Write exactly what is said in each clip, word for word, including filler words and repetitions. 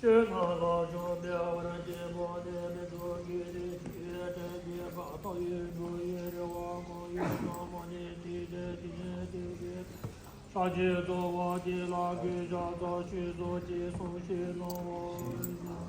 ཆོས་རྣམས་ལ་ཕྱོགས་འདི་བར་གྱི་བོད་དེ་མི་ཚོགས་ཀྱི་རིགས་ཀྱི་དྲན་གྱི་བ་ཐག་ཡོད་འགྲོ་ཡི་རེ་བ་གང་ཡོད་ན་མ་ནི་དེ་དེ་དེ་ནས་དེ་གའི་ཕྱག་རྒྱའི་རྩ་བ་དེ་ལ་གུས་ཕྱག་འཚལ་ཞུས་སོ་ཅེས་གསུངས་ཤིང་གནང་བ།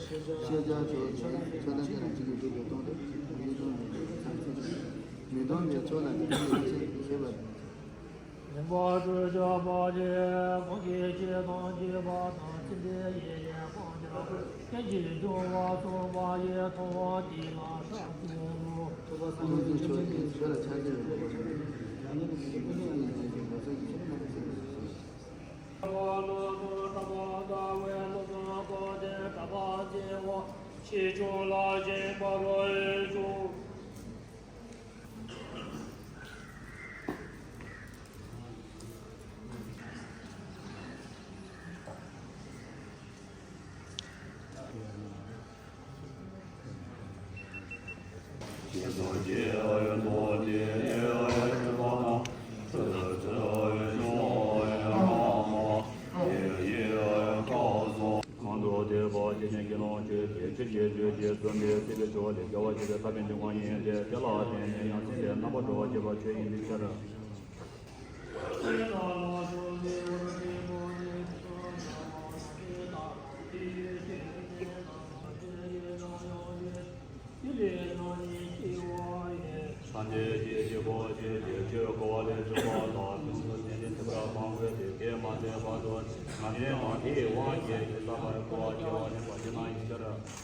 ཤེས་བྱ་ཆོས་ཆོས་དང་ཆོས་དང་ཆོས་དང་གཅིག་ཏུ་སྒྲུབ་པའི་དོན་དུ་ཡུལ་དང་མི་དང་མི་སྟོང་པའི་ཕྱོགས་ལ་དེ་ཉིད་ཀྱི་ཆེད་དུ་བྱེད་པ། རིམ་པ་སྤྲོས་བཅས་པ་ལས་གང་གི་ཆོས་དང་བཅས་པ་དང་ཚིག་འདི་ཡི་ཡང་སྤང་བྱ་སྐད་ཅིག་བྱུང་བ་གསུངས་པ་ཡི་མཐོང་བ་འདི་ལ་ཕྱག་འཚལ་ལོ། ཐུབ་པ་སངས་རྒྱས་ཀྱི་ཆོས་ཀྱི་ཆོས་ལ་ཕྱག་འཚལ་བའི་ངོ་བོ་ཉིད་ཀྱི་ངོ་བོ་ཉིད་ཀྱི་ངོ་བོ་ཉིད་ཀྱི་ངོ་བོ་ཉིད་ཀྱི་གང་དུ་བསྡུས་པ་དེ་ནི་དགེ་སློང་ཆོས་ཀྱི་ཕྱིར་གྱིས་བརྗོད་ཅིང་གསུངས་པའི་སྲིད་པའི་ཆོས་ལས་རྒྱལ་བ་ཞེས་པའི་ཐ་པའི་འབྱུང་བ་ཡིན་ཏེ། དེ་ལ་བརྟེན་ནས་ཡང་སེམས་ལས་རྣམ་པར་གྲོལ་བར་བྱེད་པ་ཆོས་ཡིན་པའི་ཕྱིར། ཐམས་ཅད་ཀྱི་སྐྱེ་སྒོ་བཅད་དེ་ཆོས་འཁོར་བ་ལས་བྱུང་བ་དང་། ཕུན་སུམ་ཚོགས་ལྡན་ཏེ་ཐེབས་པ་མང་བས་དེ་སྐད་མ་ཐོས་བར་དུ་ང་ནི་མ་དེའི་དབང་གིས་དེ་ལྟ་བར་འཁོར་བ་སྐྱེ་བ་ཉམས་པ་ཅི་ན་ཡིན་ཕྱིར།